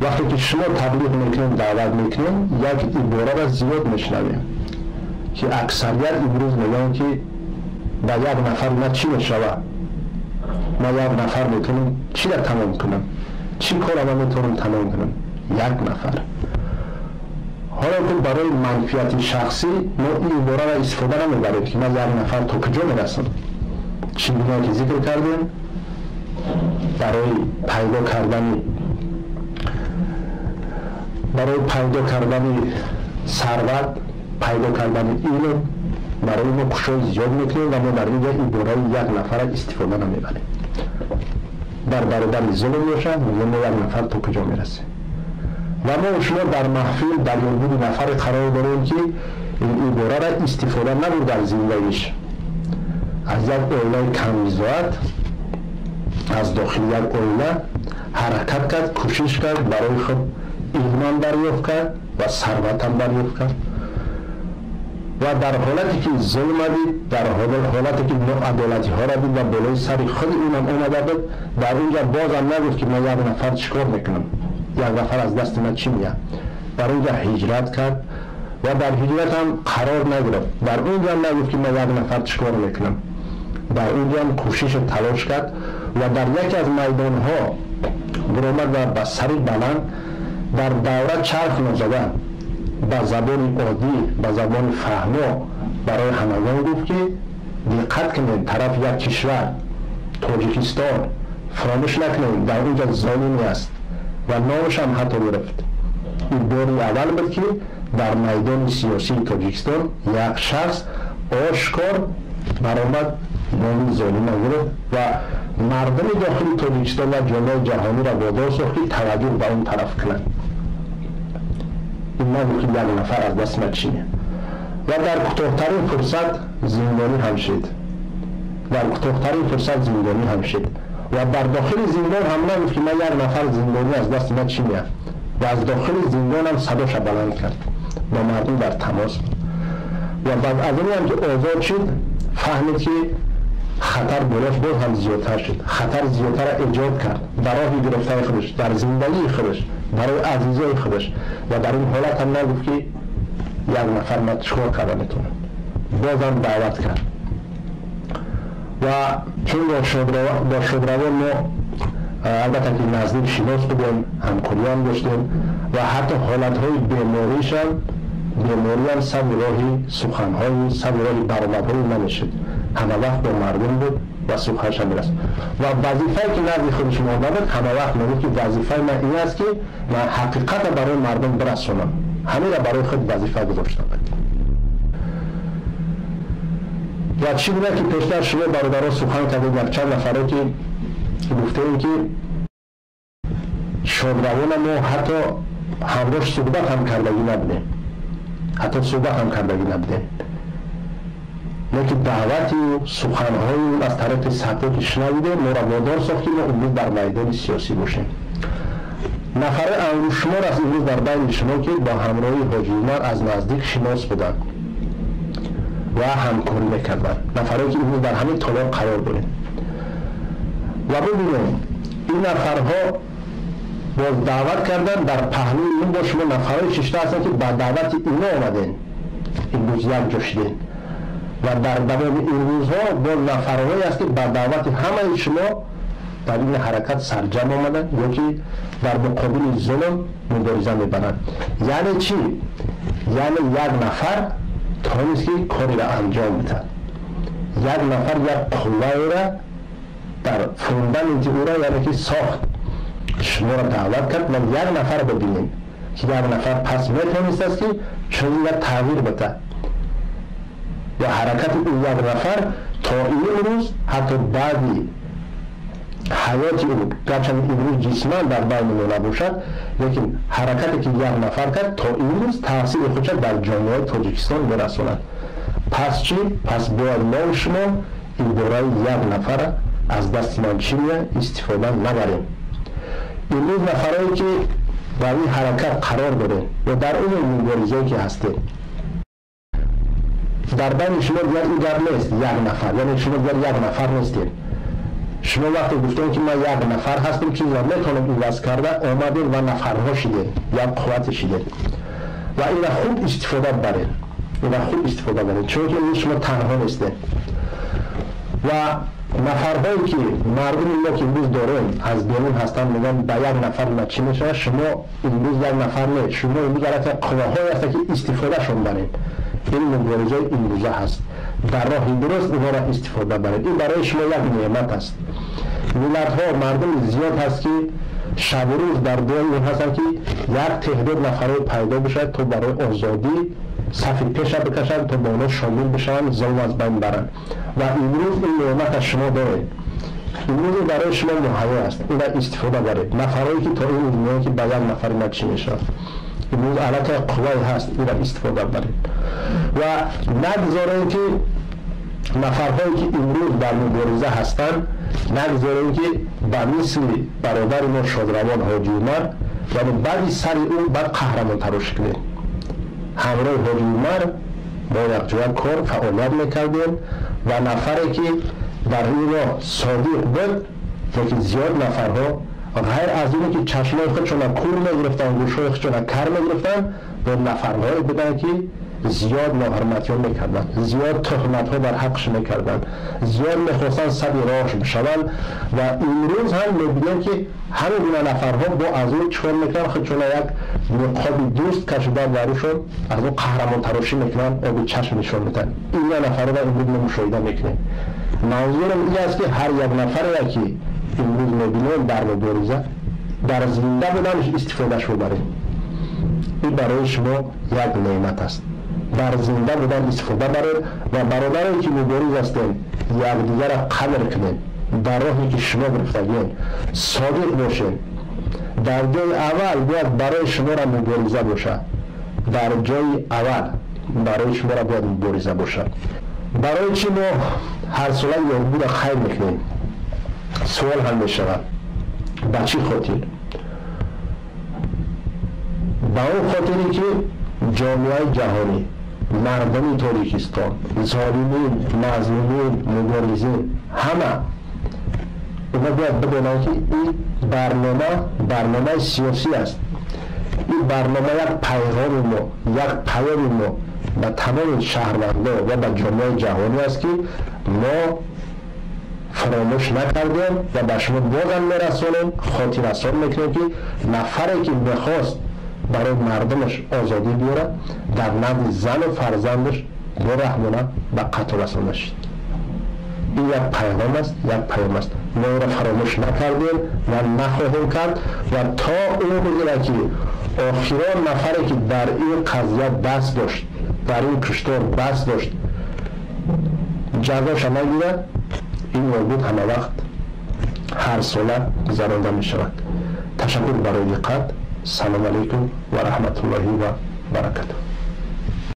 Вақте ки шумо таблиғ мекунем, даъват мекунем, як ибораро зиёд мешунавем, ки аксарият имрӯз мегӯянд, ки ба як нафар ма чӣ мешавад, ма як нафар метавонам чиро тамом кунам, чӣ кора ма метавонам тамом кунам, як нафар. Ҳоло ки барои манфиати шахсӣ мо ин ибораро истифода намебарем, ки ман як нафар то куҷо мерасам. Чӣ гуна ки зикр кардем, барои пайдо кардани сарват, пайдо кардани илм, барои мо кӯшои зиёд мекунем ва мо дар инҷа ибораи як нафара истифода намебарем. Дар баробари зулм бошад, мегӯем, мо як нафар то куҷо мерасем. Ва мо шумо дар маҳфил дар ёдбуди нафаре қарор дорем, ки ин ибораро истифода набуд дар зиндагиш. Аз як оилаи камбизоат, аз дохили як оила ҳаракат кард, кӯшиш кард, барои худ илмам дарёфт кард ва сарватам дарёфт кард ва дар ҳолате ки зулма дид, дар ҳолате ки ноадолатиҳоро дид ва болои сари худи унам омада буд, дар унҷа бозам нагуфт, ки ман як нафар чӣ кор мекунам, як нафар аз дасти ман чӣ меяд. Дар унҷа ҳиҷрат кард ва дар ҳиҷрат ҳам қарор нагирифт. Дар унҷа ҳам нагуфт, ки ман як нафар чӣ кор мекунам. Дар унҷа ҳам кӯшишу талош кард ва дар яке аз майдонҳо биромад ва ба сари баланд дар давра чарх нозада, ба забони оддӣ, ба забони фаҳмо барои ҳамагон гуфт, ки диққат кунед, тараф як кишвар Тоҷикистон, фаромӯш накунед, дар унҷа золиме аст, ва номашам ҳатто гирифт. Ин бори аввал буд, ки дар майдони сиёсии Тоҷикистон як шахс ошкор баромад, номи золима гирифт ва мардуми дохили Тоҷикистон ва ҷомеаи ҷаҳониро водор сохт, ки таваҷҷӯҳ ба он тараф кунанд. Ин набуд, ки як нафар аз дасти ман чӣ. Ва дар кӯтоҳтарин фурсат зиндонӣ ҳам шид. Дар кӯтоҳтарин фурсат зиндонӣ ҳам шид ва дар дохили зиндон ҳам нагуфт, ки ман як нафар зиндонӣ аз дасти ман чӣ меяд, ва аз дохили зиндон ҳам садоша баланд кард, бо мардум дар тамос. Ва баъд аз оне ҳам ки озод шуд, фаҳмид, ки хатар болош боз ҳам зиёдтар шуд, хатар зиёдтара эҷод кард дар роҳи гирифтаи худаш, дар зиндагии худаш, барои азизои худаш. Ва дар ин ҳолат ҳам нагуфт, ки як нафар ман чикор карда метавонам. Бозам даъват кард. Ва чун бо шодравон мо албатта ки наздик шинос будем, ҳамкориам доштем ва ҳатто ҳолатҳои беморишам, бемориам сари роҳи суханҳои, сари роҳи баромадҳои намешуд, ҳама вақт бо мардум буд ва суханша мераст. Ва вазифае ки назди худаш монда буд, ҳама вақт мегуфт, ки вазифаи ман ин аст, ки ман ҳақиқатро барои мардум бирасонам. Ҳаминро барои худ вазифа гузошта буд. Ва чӣ гуна ки пештар шумо бародарон сухан кардед, якчанд нафаро ки гуфтаем, ки шодравона мо ҳатто ҳамроҳ суҳбат ҳам кардагӣ набудем, ҳатто суҳбат ҳам кардагӣ набудем, лекин даъвати суханҳои аз тариқи сатҳе ки шунавидем, моро водор сохт, ки мо имрӯз дар майдони сиёсӣ бошем. Нафари ангушшумор аст имрӯз дар байни шумо, ки бо ҳамроҳии Ҳоҷи Умар аз наздик шинос буданд ва ҳамкорӣ мекарданд, нафарое ки имрӯз дар ҳамин толор қарор дорем. Ва бибинем, ин нафарҳо боз даъват карданд. Дар паҳлӯи ин бо шумо нафарое шишта ҳастанд, ки ба даъвати ино омадем, имрӯз якҷо шудем. Ва дар давоми ин рӯзҳо боз нафарҳое аст, ки ба даъвати ҳамаи шумо дар ин ҳаракат сарҷам омаданд ё ки дар муқобили зулм мубориза мебаранд. Яъне чӣ? Яъне як нафар тавонист, ки кореро анҷом бидиҳад, як нафар як қувваеро дар фундаменти ӯро, яъне ки сохт, шуморо даъват кард. Ва як нафар бибинем, ки як нафар пас метавонистааст, ки чунин як тағйир бидиҳад. Ва ҳаракати ӯ як нафар то имрӯз, ҳатто баъди ҳаёти ӯ, гарчанд имрӯз ҷисман дар байни мо набошад, лекин ҳаракате ки як нафар кард, то имрӯз таъсири худша дар ҷомеаи Тоҷикистон мерасонад. Пас чӣ? Пас бояд мо шумо ибораи «як нафара аз дасти ман чӣ меяд» истифода набарем. Имрӯз нафарое ки дар ин ҳаракат қарор дорем ё дар умуми муборизае ки ҳастем, дар байни шумо дигар ин гап нест, як нафар, яъне шумо дигар як нафар нестем. Шумо вақте гуфтем, ки ман як нафар ҳастам, чизро метавонам иваз карда, омадем ва нафарҳо шидем, як қуввате шидем ва ина хуб истифода барем, ина хуб истифода барем, чунки имрӯз шумо танҳо нестем. Ва нафарҳое ки мардуми мо ки имрӯз дорем аз берун ҳастанд, мегӯянд ба як нафар ма чӣ мешавад? Шумо имрӯз як нафар не, шумо имрӯз аллакай қувваҳое ҳастанд, ки истифодашон барем. Ин муборизаи имрӯза ҳаст, дар роҳи дуруст инҳоро истифода баред. Ин барои шумо як неъмат аст. Миллатҳо, мардуми зиёд ҳаст, ки шабу рӯз дар дуои ин ҳастанд, ки як теҳдод нафарое пайдо бишавад, то барои озодӣ сафи пеша бикашанд, то ба онҳо шомил бишаванд, зулм аз байн баранд. Ва имрӯз ин неъмата шумо доред, имрӯз ин барои шумо муҳайё аст, инро истифода баред. Нафарое ки то ин рӯз мегӯянд, ки ба як нафари ма чӣ мешавад, имрӯз аллакай қуввае ҳаст, инро истифода баред ва нагзорем, ки нафарҳое ки имрӯз дар мубориза ҳастанд, нагзорем, ки ба мисли бародари мо шодравон Ҳоҷи Умар, яъне баъди сари ӯ баъд қаҳрамонтарошӣ кунем. Ҳамроҳи Ҳоҷи Умар мо якҷоя кор фаъолият мекардем ва нафаре ки дар ин роҳ содиқ буд, лекин зиёд нафарҳо ғайр аз ине ки чашмои худшона кур мегирифтанд, гӯшҳои худшона кар мегирифтанд, бо нафарҳое буданд, ки зиёд ноҳурматиҳо мекарданд, зиёд туҳматҳо дар ҳаққш мекарданд, зиёд мехостанд сади роҳш бишаванд. Ва имрӯз ҳам мебинем, ки ҳамин гуна нафарҳо бо аз ӯ чикор мекунанд? Худшона як ниқоби дӯст кашида ва рӯшон аз ӯ қаҳрамонтарошӣ мекунанд, оби чашм нишон медиҳанд. Ин нафарро имрӯз мо мушоҳида мекунем. Манзурам ин аст, ки ҳар як нафаре ки имрӯз мебинем дар мубориза, дар зинда буданаш истифодаш бубарем. Ин барои шумо як неъмат аст, дар зинда будан истифода баред. Ва бародаре ки мубориз ҳастем, якдигарро қадр кунем, дар роҳе ки шумо гирифтагиен содиқ бошем. Дар ҷои аввал бояд барои шуморо мубориза бошад, дар ҷои аввал барои шуморо бояд мубориза бошад. Барои чӣ мо ҳарсола ёдбуда хайр мекунем, суол ҳам мешавад. Ба чӣ хотир? Ба он хотире ки ҷомеаи ҷаҳонӣ, мардуми Тоҷикистон, золимин, мазлумин, муборизин, ҳама онҳо бояд бидонанд, ки ин барнома барномаи сиёсӣ аст. Ин барнома як пайғоми мо, як паёми мо ба тамоми шаҳрвандон ва ба ҷомеаи ҷаҳонӣ аст, ки мо фаромӯш накардем ва ба шумо бозам мерасонем, хотиррасон мекунем, ки нафаре ки мехост барои мардумаш озодӣ биёрад, дар назди зану фарзандаш бераҳмона ба қатл расонда шуд. Ин як пайғом аст, як паём аст. Мо инро фаромӯш накардем ва нахоҳем кард ва то он рӯзеро ки охирон нафаре ки дар ин қазия даст дошт, дар ин куштор даст дошт, ҷазоша нагирад, ин ёдбуд ҳама вақт ҳар сола гузаронда мешавад. Ташаккур барои диққат. Салому алайкум ва раҳматуллоҳи ва баракатуҳ.